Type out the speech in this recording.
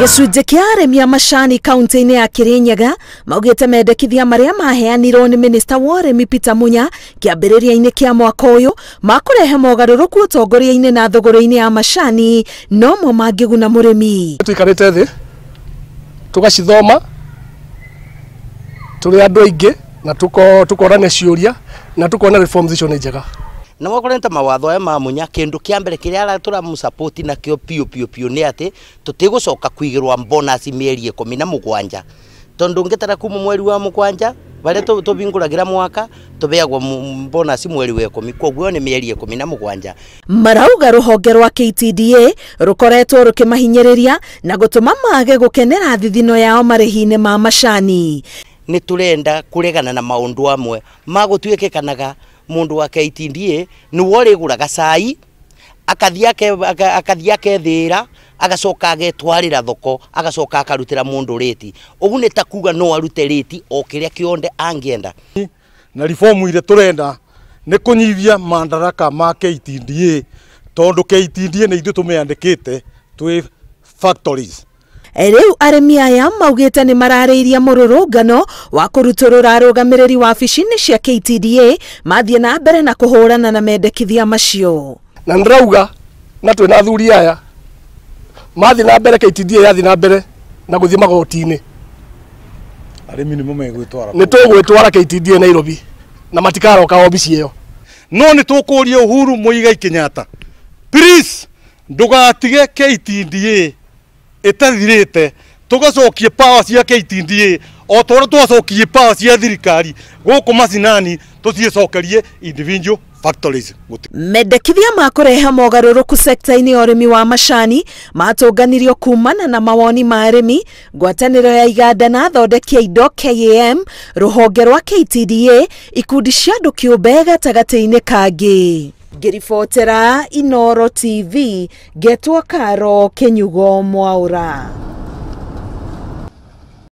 Gĩcunjĩ kĩa arĩmi a macani kaunti-inĩ ya Kirinyaga maugĩte mendekithia marĩa maheanirwo nĩ minista wa ũrĩmi Peter Munya kĩambĩrĩria-inĩ kĩa mwaka ũyũ makũrehe mogarũrũku ũtongoria-inĩ na thogora-inĩ ya macani nomo mangĩguna mũrĩmi. Tuikarĩte thĩ tũgacithoma tũrĩ andũ aingĩ na tũkorania ciũria na tukona reforms icio nĩ njega. Na wakorenta mawatho aya ma Munya kindu kia mbere kiria turamusupport nakio piu piu piu ni ati tutigucoka kuigirwa bonus mieri 17 tondu ngitara kuma mweri wa 7 baria tubinguragira mwaka tubeagwo bonus mweri wa 10 koguo ni mieri 17. Marauga ruhonge rwa KTDA rukoretwo rukimahinyiriria na gutuma mage gukenera thithino yao marihi-ini ma macani. Ni turenda kuregana na maundu amwe magutuikikanaga mundu wa KTDA ni woriguraga cai akathia akethira agacoka agetwarira thoko agacoka akarutira mundu rate ugu ni ta kuga no arute rate o kiria kionde angienda. Na reform ire turenda ni kunyithia mandaraka ma KTDA tondu KTDA ni ithuĩ tumiandikite twi factories. Rĩu arĩmi aya maugĩte nĩ mararĩirie mũrũrũngano wa kũrutũrũra arũgamĩrĩri wabici-inĩ cia KTDA mathiĩ na mbere na kũhũrana na mendekithia macio. Na ndĩrauga na twĩna athuri aya mathiĩ na mbere KTDA yathiĩ na mbere na gũthiĩ magoti-inĩ arĩmi nĩmo megwĩtwara, nĩ tũgwĩtwara KTDA Nairobi na matikaroka obici ĩyo. No nĩ tũkũria Uhuru Muigai Kenyatta, please ndũgatige KTDA itathirite, tugacokie power cia KTDA o ta ũrĩa twacokirie power cia thirikari gũkũ macinani tũciĩcokerie individual factories. Mendekithia ma kũrehe mogarũrũku sekta-inĩ ya ũrĩmi wa macani matũnganirio kumana na mawoni ma arĩmi, ngwatanĩro ya iganda na athondeki a indo KAM, rũhonge rwa KTDA, ikundi cia andũ kĩũmbe gatagatĩ-inĩ kangĩ. Ngĩribotera Inooro TV, ngetwo Karo Kinyugo Mwaura.